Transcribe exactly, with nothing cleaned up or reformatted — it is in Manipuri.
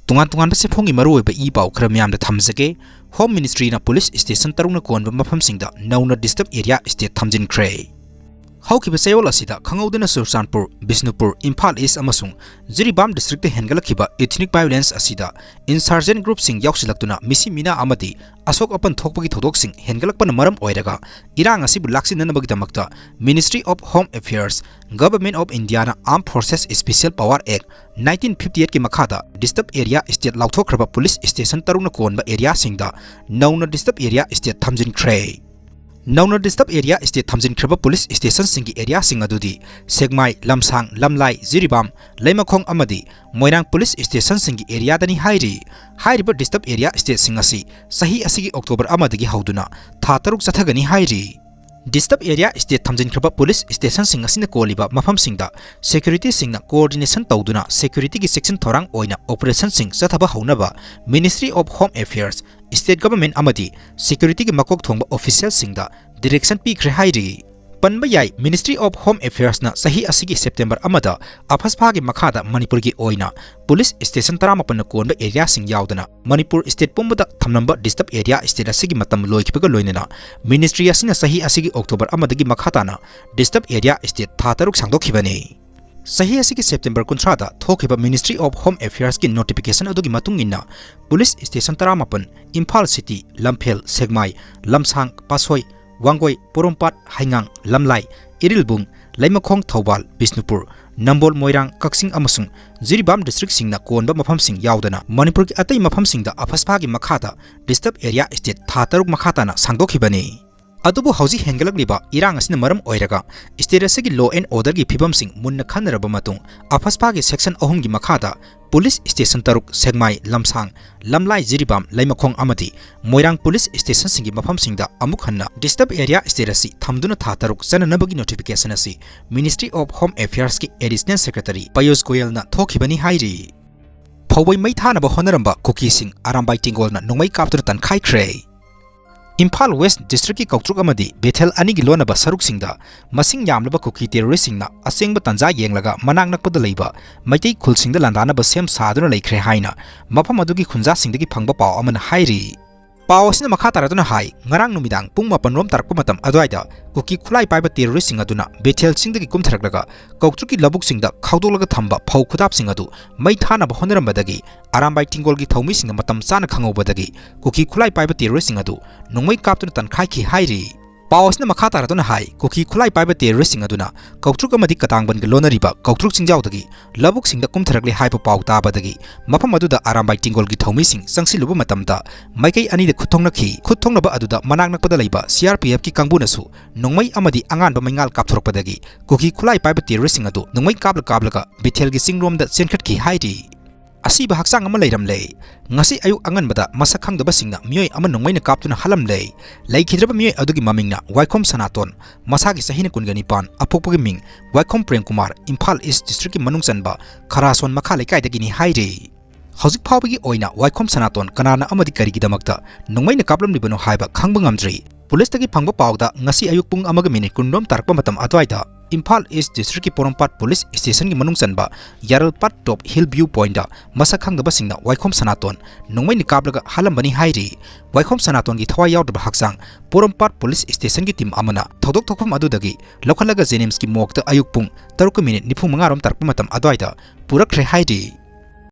ꯇꯣꯉꯥꯟ ꯇꯣꯉꯥꯟꯕ ꯆꯦꯐꯣꯡꯒꯤ ꯃꯔꯨꯑꯣꯏꯕ ꯏ ꯄꯥꯎ ꯈꯔ ꯃꯌꯥꯝꯗ ꯊꯝꯖꯒꯦ꯫ Home Ministry ꯅ police station ꯇꯔꯨꯛꯅ ꯀꯣꯟꯕ ꯃꯐꯝꯁꯤꯡꯗ ꯅꯧꯅ disturb area state ꯊꯝꯖꯤꯟꯈ꯭ꯔꯦ꯫ ꯍꯧꯈꯤꯕ ꯆꯌꯣꯜ ꯑꯁꯤꯗ ꯈꯪꯍꯧꯗꯅ ꯆꯨꯔꯆꯥꯟꯄꯨꯔ, ꯕꯤꯁꯅꯨꯄꯨꯔ, ꯏꯝꯐꯥꯜ ꯏꯁ ꯑꯃꯁꯨꯡ ꯖꯤꯔꯤꯕꯥꯝ district ꯇ ꯍꯦꯟꯒꯠꯂꯛꯈꯤꯕ ethnic violence ꯑꯁꯤꯗ insurgent group ꯁꯤꯡ ꯌꯥꯎꯁꯤꯜꯂꯛꯇꯨꯅ ꯃꯤꯁꯤ ꯃꯤꯅꯥ ꯑꯃꯗꯤ ꯑꯁꯣꯛ ꯑꯄꯟ ꯊꯣꯛꯄꯒꯤ ꯊꯧꯗꯣꯛꯁꯤꯡ ꯍꯦꯟꯒꯠꯂꯛꯄꯅ ꯃꯔꯝ ꯑꯣꯏꯔꯒ ꯏꯔꯥꯡ ꯑꯁꯤꯕꯨ ꯂꯥꯛꯁꯤꯟꯅꯅꯕꯒꯤꯗꯃꯛꯇ Ministry of Home Affairs, Government of India ꯅ Armed Forces Special Power Act nineteen fifty eight ꯀꯤ ꯃꯈꯥꯗ disturb area state ꯂꯥꯎꯊꯣꯛꯈ꯭ꯔꯕ police station ꯇꯔꯨꯛꯅ ꯀꯣꯟꯕ area ꯁꯤꯡꯗ ꯅꯧꯅ disturb area state ꯊꯝꯖꯤꯟꯈ꯭ꯔꯦ꯫ ꯅꯧꯅ disturb area state ꯊꯝꯖꯤꯟꯈ꯭ꯔꯕ police station ꯁꯤꯡꯒꯤ area ꯁꯤꯡ ꯑꯗꯨꯗꯤ ꯁꯦꯛꯃꯥꯏ, ꯂꯝꯁꯥꯡ, ꯂꯝꯂꯥꯏ, ꯖꯤꯔꯤꯕꯥꯝ, ꯂꯩꯃꯈꯣꯡ ꯑꯃꯗꯤ ꯃꯣꯏꯔꯥꯡ police station ꯁꯤꯡꯒꯤ area ꯗꯅꯤ ꯍꯥꯏꯔꯤ꯫ ꯍꯥꯏꯔꯤꯕ disturb area state ꯁꯤꯡ ꯑꯁꯤ ꯆꯍꯤ ꯑꯁꯤꯒꯤ October ꯑꯃꯗꯒꯤ ꯍꯧꯗꯨꯅ ꯊꯥ ꯇꯔꯨꯛ ꯆꯠꯊꯒꯅꯤ ꯍꯥꯏꯔꯤ꯫ Disturb area state ꯊꯝꯖꯤꯟꯈ꯭ꯔꯕ police station ꯁꯤꯡ ꯑꯁꯤꯅ ꯀꯣꯜꯂꯤꯕ ꯃꯐꯝꯁꯤꯡꯗ security ꯁꯤꯡꯅ coordination ꯇꯧꯗꯨꯅ security ꯒꯤ ꯆꯦꯛꯁꯤꯟ ꯊꯧꯔꯥꯡ ꯑꯣꯏꯅ operation ꯁꯤꯡ ꯆꯠꯊꯕ ꯍꯧꯅꯕ Ministry of Home Affairs, state government ꯑꯃꯗꯤ security ꯒꯤ ꯃꯀꯣꯛ ꯊꯣꯡꯕ official ꯁꯤꯡꯗ direction ꯄꯤꯈ꯭ꯔꯦ ꯍꯥꯏꯔꯤ꯫ ꯄꯟꯕ ꯌꯥꯏ, Ministry of Home Affairs ꯅ ꯆꯍꯤ ꯑꯁꯤꯒꯤ September ꯑꯃꯗ AFSPA ꯒꯤ ꯃꯈꯥꯗ ꯃꯅꯤꯄꯨꯔꯒꯤ ꯑꯣꯏꯅ police station ꯇꯔꯥꯃꯥꯄꯟꯅ ꯀꯣꯟꯕ area ꯁꯤꯡ ꯌꯥꯎꯗꯅ ꯃꯅꯤꯄꯨꯔ state ꯄꯨꯝꯕꯗ ꯊꯝꯂꯝꯕ disturb area state ꯑꯁꯤꯒꯤ ꯃꯇꯝ ꯂꯣꯏꯈꯤꯕꯒ ꯂꯣꯏꯅꯅ ministry ꯑꯁꯤꯅ ꯆꯍꯤ ꯑꯁꯤꯒꯤ October ꯑꯃꯗꯒꯤ ꯃꯈꯥ ꯇꯥꯅ disturb area state ꯊꯥ ꯇꯔꯨꯛ ꯁꯥꯡꯗꯣꯛꯈꯤꯕꯅꯤ꯫ ꯆꯍꯤ ꯑꯁꯤꯒꯤ September ꯀꯨꯟꯊ꯭ꯔꯥꯗ ꯊꯣꯛꯈꯤꯕ Ministry of Home Affairs ꯀꯤ notification ꯑꯗꯨꯒꯤ ꯃꯇꯨꯡ ꯏꯟꯅ police station ꯇꯔꯥꯃꯥꯄꯟ, ꯏꯝꯐꯥꯜ city, ꯂꯝꯐꯦꯜ, ꯁꯦꯛꯃꯥꯏ, ꯂꯝꯁꯥꯡ, ꯄꯥꯠꯁꯣꯏ, ꯋꯥꯡꯒꯣꯏ, ꯄꯣꯔꯣꯝꯄꯥꯠ, ꯍꯩꯉꯥꯡ, ꯂꯝꯂꯥꯏ, ꯏꯔꯤꯜꯕꯨꯡ, ꯂꯩꯃꯈꯣꯡ, ꯊꯧꯕꯥꯜ, ꯕꯤꯁꯅꯨꯄꯨꯔ, ꯅꯝꯕꯣꯜ, ꯃꯣꯏꯔꯥꯡ, ꯀꯛꯆꯤꯡ ꯑꯃꯁꯨꯡ ꯖꯤꯔꯤꯕꯥꯝ district ꯁꯤꯡꯅ ꯀꯣꯟꯕ ꯃꯐꯝꯁꯤꯡ ꯌꯥꯎꯗꯅ ꯃꯅꯤꯄꯨꯔꯒꯤ ꯑꯇꯩ ꯃꯐꯝꯁꯤꯡꯗ AFSPA ꯒꯤ ꯃꯈꯥꯗ disturb area state ꯊꯥ ꯇꯔꯨꯛ ꯃꯈꯥ ꯇꯥꯅ ꯁꯥꯡꯗꯣꯛꯈꯤꯕꯅꯤ꯫ ꯑꯗꯨꯕꯨ ꯍꯧꯖꯤꯛ ꯍꯦꯟꯒꯠꯂꯛꯂꯤꯕ ꯏꯔꯥꯡ ꯑꯁꯤꯅ ꯃꯔꯝ ꯑꯣꯏꯔꯒ state ꯑꯁꯤꯒꯤ law and order ꯒꯤ ꯐꯤꯕꯝꯁꯤꯡ ꯃꯨꯟꯅ ꯈꯟꯅꯔꯕ ꯃꯇꯨꯡ AFSPA ꯒꯤ section ꯑꯍꯨꯝꯒꯤ ꯃꯈꯥꯗ police station ꯇꯔꯨꯛ, ꯁꯦꯛꯃꯥꯏ, ꯂꯝꯁꯥꯡ, ꯂꯝꯂꯥꯏ, ꯖꯤꯔꯤꯕꯥꯝ, ꯂꯩꯃꯈꯣꯡ ꯑꯃꯗꯤ ꯃꯣꯏꯔꯥꯡ police station ꯁꯤꯡꯒꯤ ꯃꯐꯝꯁꯤꯡꯗ ꯑꯃꯨꯛ ꯍꯟꯅ disturb area state ꯑꯁꯤ ꯊꯝꯗꯨꯅ ꯊꯥ ꯇꯔꯨꯛ ꯆꯟꯅꯅꯕꯒꯤ notification ꯑꯁꯤ Ministry of Home Affairs ꯀꯤ additional secretary ꯄꯌꯨꯁ ꯒꯣꯌꯜꯅ ꯊꯣꯛꯈꯤꯕꯅꯤ ꯍꯥꯏꯔꯤ꯫ ꯐꯧꯕꯩ ꯃꯩ ꯊꯥꯅꯕ ꯍꯣꯠꯅꯔꯝꯕ ꯀꯨꯀꯤꯁꯤꯡ ꯑꯔꯥꯝꯕꯥꯏ ꯇꯦꯡꯒꯣꯜꯅ ꯅꯣꯡꯃꯩ ꯀꯥꯞꯇꯨꯅ ꯇꯥꯟꯈꯥꯏꯈ꯭ꯔꯦ꯫ ꯏꯝꯐꯥꯜ ꯋꯦꯁ ꯗꯤꯁꯇ꯭ꯔꯤꯛꯀꯤ ꯀꯧꯇ꯭ꯔꯨꯛ ꯑꯃꯗꯤ ꯕꯦꯊꯦꯜ ꯑꯅꯤꯒꯤ ꯂꯣꯟꯅꯕ ꯁꯔꯨꯛꯁꯤꯡꯗ ꯃꯁꯤꯡ ꯌꯥꯝꯂꯕ ꯀꯨꯀꯤ ꯇꯦꯔꯣꯔꯤꯁꯁꯤꯡꯅ ꯑꯁꯦꯡꯕ ꯇꯥꯟꯖꯥ ꯌꯦꯡꯂꯒ ꯃꯅꯥꯛ ꯅꯛꯄꯗ ꯂꯩꯕ ꯃꯩꯇꯩ ꯈꯨꯜꯁꯤꯡꯗ ꯂꯥꯟꯗꯥꯅꯕ ꯁꯦꯝ ꯁꯥꯗꯨꯅ ꯂꯩꯈ꯭ꯔꯦ ꯍꯥꯏꯅ ꯃꯐꯝ ꯑꯗꯨꯒꯤ ꯈꯨꯟꯖꯥꯁꯤꯡꯗꯒꯤ ꯐꯪꯕ ꯄꯥꯎ ꯑꯃꯅ ꯍꯥꯏꯔꯤ꯫ ꯄꯥꯎ ꯑꯁꯤꯅ ꯃꯈꯥ ꯇꯥꯔꯗꯨꯅ ꯍꯥꯏ, ꯉꯔꯥꯡ ꯅꯨꯃꯤꯗꯥꯡ ꯄꯨꯡ ꯃꯥꯄꯟ ꯔꯣꯝ ꯇꯥꯔꯛꯄ ꯃꯇꯝ ꯑꯗꯨꯋꯥꯏꯗ ꯀꯨꯀꯤ ꯈꯨꯠꯂꯥꯏ ꯄꯥꯏꯕ ꯇꯦꯔꯣꯔꯤꯁꯁꯤꯡ ꯑꯗꯨꯅ ꯕꯦꯊꯦꯜ ꯆꯤꯡꯗꯒꯤ ꯀꯨꯝꯊꯔꯛꯂꯒ ꯀꯧꯇ꯭ꯔꯨꯛꯀꯤ ꯂꯧꯕꯨꯛꯁꯤꯡꯗ ꯈꯥꯎꯗꯣꯛꯂꯒ ꯊꯝꯕ ꯐꯧ ꯈꯨꯗꯥꯞꯁꯤꯡ ꯑꯗꯨ ꯃꯩ ꯊꯥꯅꯕ ꯍꯣꯠꯅꯔꯝꯕꯗꯒꯤ ꯑꯔꯥꯝꯕꯥꯏ ꯇꯤꯡꯒꯣꯜꯒꯤ ꯊꯧꯃꯤꯁꯤꯡꯅ ꯃꯇꯝ ꯆꯥꯅ ꯈꯪꯍꯧꯕꯗꯒꯤ ꯀꯨꯀꯤ ꯈꯨꯠꯂꯥꯏ ꯄꯥꯏꯕ ꯇꯦꯔꯣꯔꯤꯁꯁꯤꯡ ꯑꯗꯨ ꯅꯣꯡꯃꯩ ꯀꯥꯞꯇꯨꯅ ꯇꯥꯟꯈꯥꯏꯈꯤ ꯍꯥꯏꯔꯤ꯫ ꯄꯥꯎ ꯑꯁꯤꯅ ꯃꯈꯥ ꯇꯥꯔꯗꯨꯅ ꯍꯥꯏ, ꯀꯨꯀꯤ ꯈꯨꯠꯂꯥꯏ ꯄꯥꯏꯕ ꯇꯦꯔꯣꯔꯤꯁꯁꯤꯡ ꯑꯗꯨꯅ ꯀꯧꯇ꯭ꯔꯨꯛ ꯑꯃꯗꯤ ꯀꯇꯥꯡꯕꯟꯒ ꯂꯣꯟꯅꯔꯤꯕ ꯀꯧꯇ꯭ꯔꯨꯛ ꯆꯤꯡꯖꯥꯎꯗꯒꯤ ꯂꯧꯕꯨꯛꯁꯤꯡꯗ ꯀꯨꯝꯊꯔꯛꯂꯦ ꯍꯥꯏꯕ ꯄꯥꯎ ꯇꯥꯕꯗꯒꯤ ꯃꯐꯝ ꯑꯗꯨꯗ ꯑꯔꯥꯝꯕꯥꯏ ꯇꯤꯡꯒꯣꯜꯒꯤ ꯊꯧꯃꯤꯁꯤꯡ ꯆꯪꯁꯤꯜꯂꯨꯕ ꯃꯇꯝꯗ ꯃꯥꯏꯀꯩ ꯑꯅꯤꯗ ꯈꯨꯠ ꯊꯣꯛꯅꯈꯤ꯫ ꯈꯨꯠ ꯊꯣꯛꯅꯕ ꯑꯗꯨꯗ ꯃꯅꯥꯛ ꯅꯛꯄꯗ ꯂꯩꯕ ꯁꯤ ꯑꯥꯔ ꯄꯤ ꯑꯦꯐꯀꯤ ꯀꯥꯡꯕꯨꯅꯁꯨ ꯅꯣꯡꯃꯩ ꯑꯃꯗꯤ ꯑꯉꯥꯟꯕ ꯃꯩꯉꯥꯜ ꯀꯥꯞꯊꯣꯔꯛꯄꯗꯒꯤ ꯀꯨꯀꯤ ꯈꯨꯠꯂꯥꯏ ꯄꯥꯏꯕ ꯇꯦꯔꯣꯔꯤꯁꯁꯤꯡ ꯑꯗꯨ ꯅꯣꯡꯃꯩ ꯀꯥꯞꯂ ꯀꯥꯞꯂꯒ ꯕꯤꯊꯦꯜꯒꯤ ꯆꯤꯡꯔꯣꯝꯗ ꯆꯦꯟꯈꯠꯈꯤ ꯍꯥꯏꯔꯤ꯫ ꯑꯁꯤꯕ ꯍꯛꯆꯥꯡ ꯑꯃ ꯂꯩꯔꯝꯂꯦ꯫ ꯉꯁꯤ ꯑꯌꯨꯛ ꯑꯉꯟꯕꯗ ꯃꯁꯛ ꯈꯪꯗꯕꯁꯤꯡꯅ ꯃꯤꯑꯣꯏ ꯑꯃ ꯅꯣꯡꯃꯩꯅ ꯀꯥꯞꯇꯨꯅ ꯍꯥꯠꯂꯝꯂꯦ꯫ ꯂꯩꯈꯤꯗ꯭ꯔꯕ ꯃꯤꯑꯣꯏ ꯑꯗꯨꯒꯤ ꯃꯃꯤꯡꯅ ꯋꯥꯏꯈꯣꯝ ꯁꯅꯥꯇꯣꯟ, ꯃꯁꯥꯒꯤ ꯆꯍꯤꯅ ꯀꯨꯟꯒ ꯅꯤꯄꯥꯟ, ꯑꯄꯣꯛꯄꯒꯤ ꯃꯤꯡ ꯋꯥꯏꯈꯣꯝ ꯄ꯭ꯔꯦꯝꯀꯨꯃꯥꯔ, ꯏꯝꯐꯥꯜ ꯏꯁ ꯗꯤꯁꯇ꯭ꯔꯤꯛꯀꯤ ꯃꯅꯨꯡ ꯆꯟꯕ ꯈꯔꯥꯁꯣꯟ ꯃꯈꯥ ꯂꯩꯀꯥꯏꯗꯒꯤꯅꯤ ꯍꯥꯏꯔꯤ꯫ ꯍꯧꯖꯤꯛ ꯐꯥꯎꯕꯒꯤ ꯑꯣꯏꯅ ꯋꯥꯏꯈꯣꯝ ꯁꯅꯥꯇꯣꯟ ꯀꯅꯥꯅ ꯑꯃꯗꯤ ꯀꯔꯤꯒꯤꯗꯃꯛꯇ ꯅꯣꯡꯃꯩꯅ ꯀꯥꯞꯂꯝꯂꯤꯕꯅꯣ ꯍꯥꯏꯕ ꯈꯪꯕ ꯉꯝꯗ꯭ꯔꯤ꯫ ꯄꯨꯂꯤꯁꯇꯒꯤ ꯐꯪꯕ ꯄꯥꯎꯗ ꯉꯁꯤ ꯑꯌꯨꯛ ꯄꯨꯡ ꯑꯃꯒ ꯃꯤꯅꯤꯠ ꯀꯨꯟ ꯔꯣꯝ ꯇꯥꯔꯛꯄ ꯃꯇꯝ ꯑꯗꯨꯋꯥꯏꯗ ꯏꯝꯐꯥꯜ ꯏꯁ ꯗꯤꯁꯇ꯭ꯔꯤꯛꯀꯤ ꯄꯣꯔꯣꯝꯄꯥꯠ ꯄꯨꯂꯤꯁ ꯁ꯭ꯇꯦꯁꯟꯒꯤ ꯃꯅꯨꯡ ꯆꯟꯕ ꯌꯥꯔꯜꯄꯥꯠ ꯇꯣꯞ ꯍꯤꯜ ꯚ꯭ꯌꯨ ꯄꯣꯏꯟꯠꯇ ꯃꯁꯛ ꯈꯪꯗꯕꯁꯤꯡꯅ ꯋꯥꯏꯈꯣꯝ ꯁꯅꯥꯇꯣꯟ ꯅꯣꯡꯃꯩꯅ ꯀꯥꯞꯂꯒ ꯍꯥꯠꯂꯝꯕꯅꯤ ꯍꯥꯏꯔꯤ꯫ ꯋꯥꯏꯈꯣꯝ ꯁꯅꯥꯇꯣꯟꯒꯤ ꯊꯋꯥꯏ ꯌꯥꯎꯗ꯭ꯔꯕ ꯍꯛꯆꯥꯡ ꯄꯣꯔꯣꯝꯄꯥꯠ ꯄꯨꯂꯤꯁ ꯁ꯭ꯇꯦꯁꯟꯒꯤ ꯇꯤꯝ ꯑꯃꯅ ꯊꯧꯗꯣꯛ ꯊꯣꯛꯐꯝ ꯑꯗꯨꯗꯒꯤ ꯂꯧꯈꯠꯂꯒ ꯖꯦꯅꯤꯝꯁꯀꯤ ꯃꯣꯔꯒꯇ ꯑꯌꯨꯛ ꯄꯨꯡ ꯇꯔꯨꯛꯀ ꯃꯤꯅꯤꯠ ꯅꯤꯐꯨ ꯃꯉꯥ ꯔꯣꯝ ꯇꯥꯔꯛꯄ ꯃꯇꯝ ꯑꯗꯨꯋꯥꯏꯗ ꯄꯨꯔꯛꯈ꯭ꯔꯦ ꯍꯥꯏꯔꯤ꯫